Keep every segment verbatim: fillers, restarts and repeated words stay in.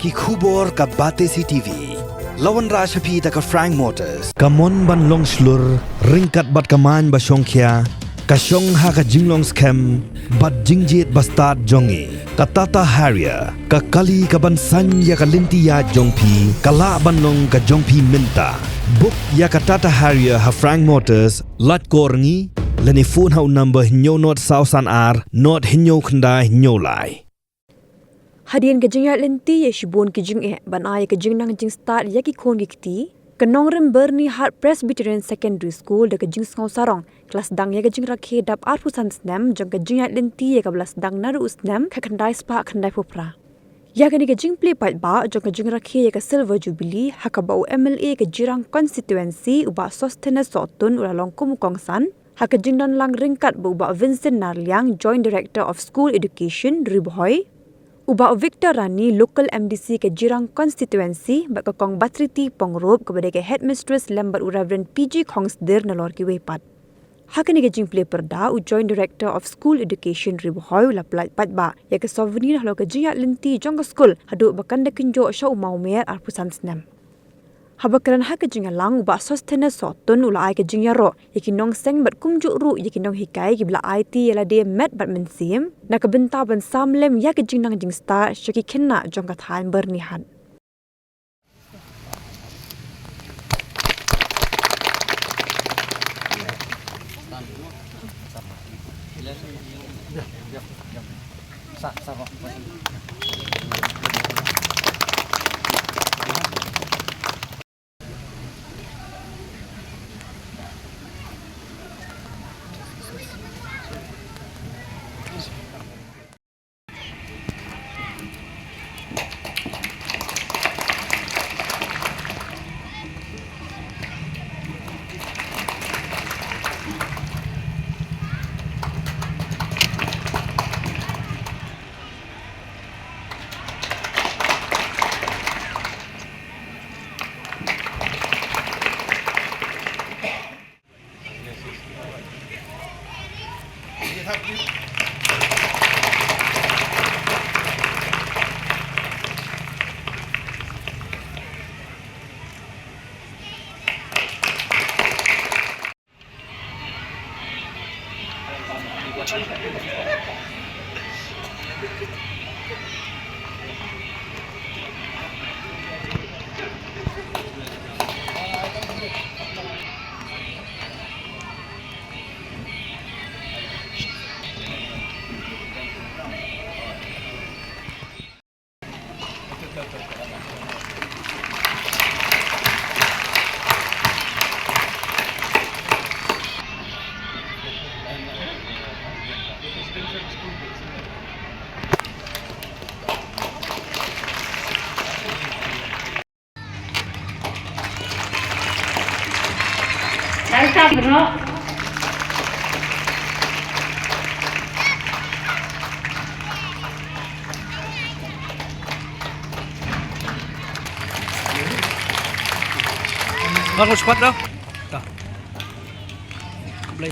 Ki khubor ka Batesi T V. La wanrah sha phi da ka Frank Motors. Ka mon ban long shlur, ryngkat bad ka main ba shongkhia, ka shong ha ka jinglong skhem bad jingjied ba stad jong ngi. Ka Tata Harrier, ka kali ka ban saiñ ïa ka lynti ïaid jong phi, ka lah ban long ka jong phi mynta. Book ïa ka Tata Harrier ha Frank Motors, lait kor ngi, lane phone ha u number hynñiew nod saw san ar, nod hynñiew khyndai hynñiew lai. Hadien ka jingïaid lynti ïa shibun ki jingeh ban ai ïa ka jingnang jingstad ïa ki khun ki kti, ka Nongrim Byrnihat Presbyterian Secondary School da ka jingsngew sarong ka la sdang ïa ka jingrakhe dap arphew san snem jong ka jingïaid lynti ïa kaba la sdang naduh u snem khatkhyndai spah khyndaiphew phra. Ïa kane ka jingplie paidbah jong ka jingrakhe ïa ka Silver Jubilee ha kaba u M L A ka Jirang Constituency u Bah Sosthenes Sohtun u la long kum u kongsan, ha ka jingdon lang ryngkat bad u Bah Vincent Naliang, Joint Director of School Education, Ri Bhoi, u Bah Victor Rani, Local M D C ka Jirang Constituency, bad ka Kong Bathriti Pongrup kaba dei ka Headmistress lem bad u Reverend P G Khongsdir nalor kiwei pat. Ha kane ka jingplie pyrda, u Joint Director of School Education, Ri Bhoi u la pyllait paidbah ïa ka souvenir halor ka jingïaid lynti jong ka skul haduh ba kan da kynjoh sha u mawmer arphew san snem. Haba kren ha ka jingïalang, u Bah Sosthenes Sohtun u la ai ka jingïaroh ïa ki nongseng bad kumjuh ruh ïa ki nonghikai kiba la aiti ïa lade met bad mynsiem na ka bynta ban sam lem ïa ka jingnang jingstad sha ki khynnah jong ka thaiñ Byrnihat. Bang, squad dah. Dah. Play.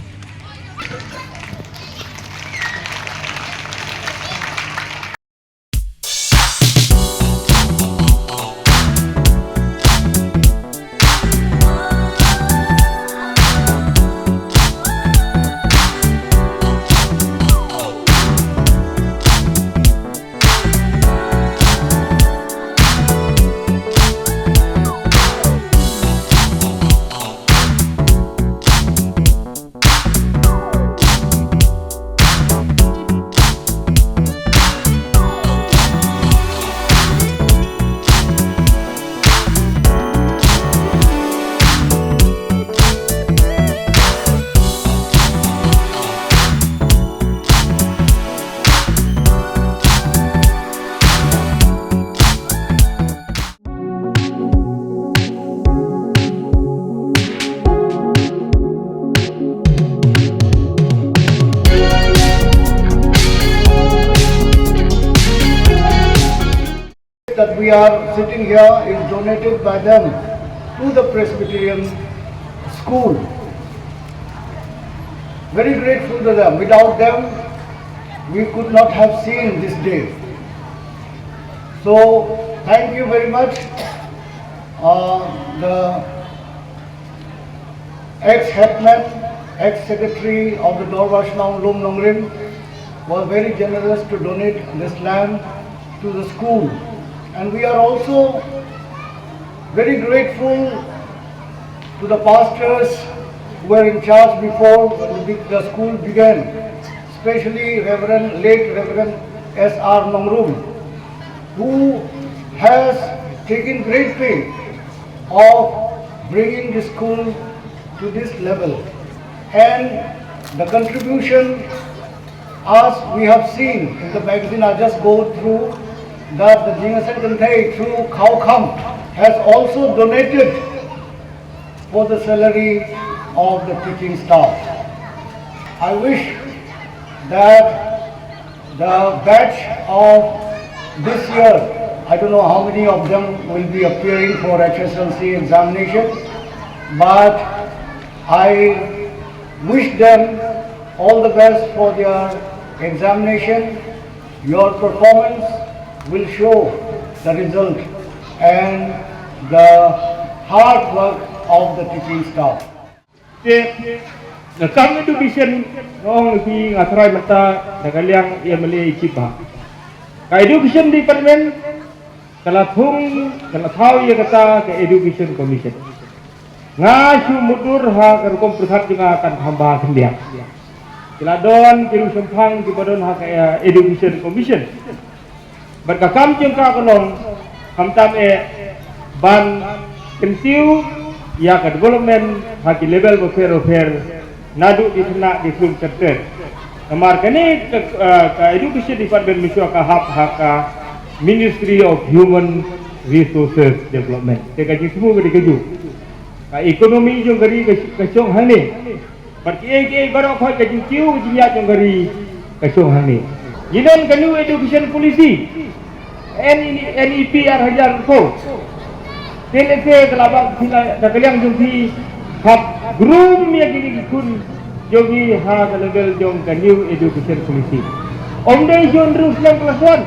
That we are sitting here is donated by them to the Presbyterian school. Very grateful to them. Without them, we could not have seen this day. So, thank you very much. Uh, the ex-headman, ex-secretary of the Dorbar Shnong Lumnongrim was very generous to donate this land to the school. And we are also very grateful to the pastors who were in charge before the, the school began, especially Reverend, late Reverend S R Nongrum, who has taken great pain of bringing the school to this level. And the contribution, as we have seen in the magazine, I just go through that the Jingïaseng Kynthei through Khao Kham has also donated for the salary of the teaching staff. I wish that the batch of this year, I don't know how many of them will be appearing for H S L C examination, but I wish them all the best for their examination. Your performance will show the result and the hard work of the teaching staff. Te, na kam education, nga ong ïa phi, nga tharai mynta na ka liang ïa M L A i chip ba ka education department ka la thung, ka la thaw ïa kata ka education commission. Nga shu mutdur ha ka rukom pyrkhat jong nga kan kham bha khyndiat. Ki la don ki ruh shemphang kiba don ha ka, eh, education commission. Bad ka kam jong ka ka long khamtam eh ban kyntiew ïa ka development ha ki level bapher bapher, naduh ki khynnah ki khlun ter ter. Namar kane ka, eh, ka education department mynshuwa ka hap ha ka Ministry of Human Resources Development. Te ka jingsngew ka dei kajuh. Ka economy jong ka ri ka, ka shong hangne. Bad kiei kiei baroh khoit ka jingkiew ka jingïaid jong ka ri ka shong hangne. Ngi don ka New Education Policy, N E P ar hajar arphew. Te lehse ka la bang phi la, da ka liang jong phi hap groom ïa kine ki khun jong ngi ha ka level jong ka New Education Policy. Ym dei shu hynriew snem class one.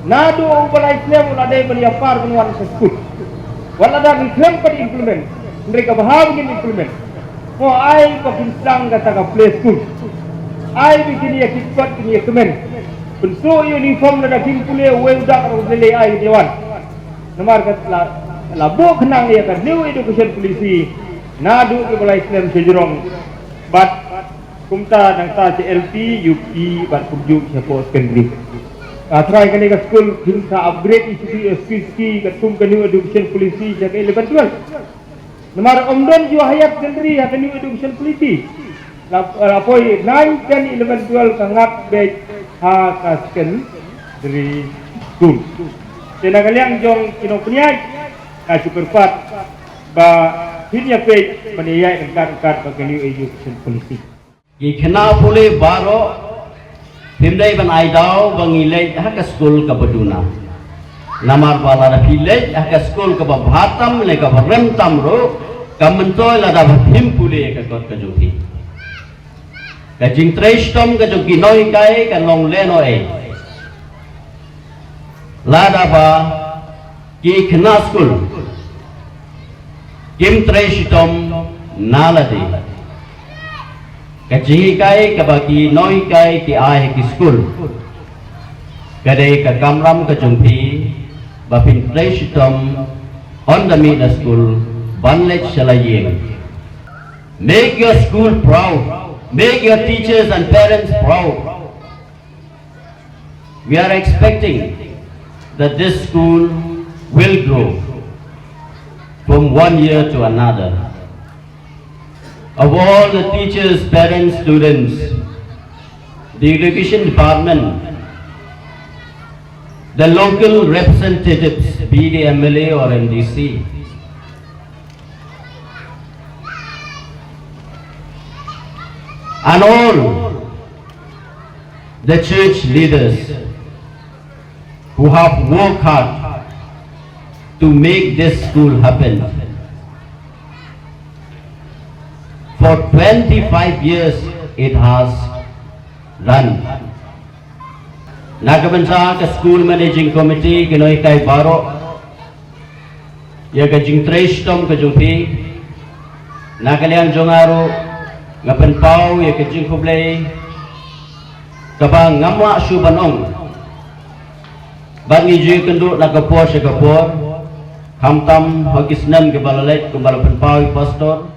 Naduh uba lai snem u la dei ban ïapar ban wan sha skul. Wat la dang ngim pat implement, hynrei kaba hap ngin implement. Mo, ai ba kin sdang kata ka play school. Ai ba kin ïa kit pat kin ïa kmen. Pynsuh uniform lada kim pule, uwei u dak ruh u lei ai ïa wan. Namar ka la, la buh khnang ïa ka New Education Policy naduh kiba lai snem sha jrong. Bad kumta nangta sha L P, U P bad kumjuh shapoh secondary. Nga tharai kane ka skul phin sa upgrade ïa shuki, ïa shuki shuki katkum ka New Education Policy sha ka eleven twelve. Namar ym don ju higher secondary ha ka New Education Policy. La, la poi nine, ten, eleven, twelve ka ngat beit ha ka secondary school. Te na ka liang jong ki nongpynïaid, nga shu kyrpad ba phin ïa peit ban ïa ïaid ryngkat ryngkat bad ka New Education Policy. Ki khynnah pule baroh, phim dei ban ai daw ba ngi leit ha ka skul kaba duna. Namar ba lada phi leit ha ka skul kaba bha tam ne kaba rem tam ruh, kam myntoi lada ba phim pule ïa ka kot ka jong phi. Ka jingtrei shitom ka jong ki nonghikai kan long lehnohei lada ba ki khynnah skul kim trei shitom na lade. Ka jinghikai kaba ki nonghikai ki ai ha ki skul ka dei ka kamram ka jong phi ba phin trei shitom ynda mih na skul ban leit sha la ïing. Make your school proud. Make your teachers and parents proud. We are expecting that this school will grow from one year to another. Of all the teachers, parents, students, the education department, the local representatives, be they M L A or M D C, and all the church leaders who have worked hard to make this school happen. For twenty-five years it has run. Na ka bynta ka School Managing Committee, ki nonghikai baroh, ïa ka jingtrei shitom ka jong phi, na ka liang jong nga ruh nga pynpaw ïa ka jingkhublei kaba ngam lah shuh ban ong. Bad ngi ju ïakynduh na ka por sha ka por, khamtam ha ki snem kiba la leit kumba la pynpaw ïa i Pastor,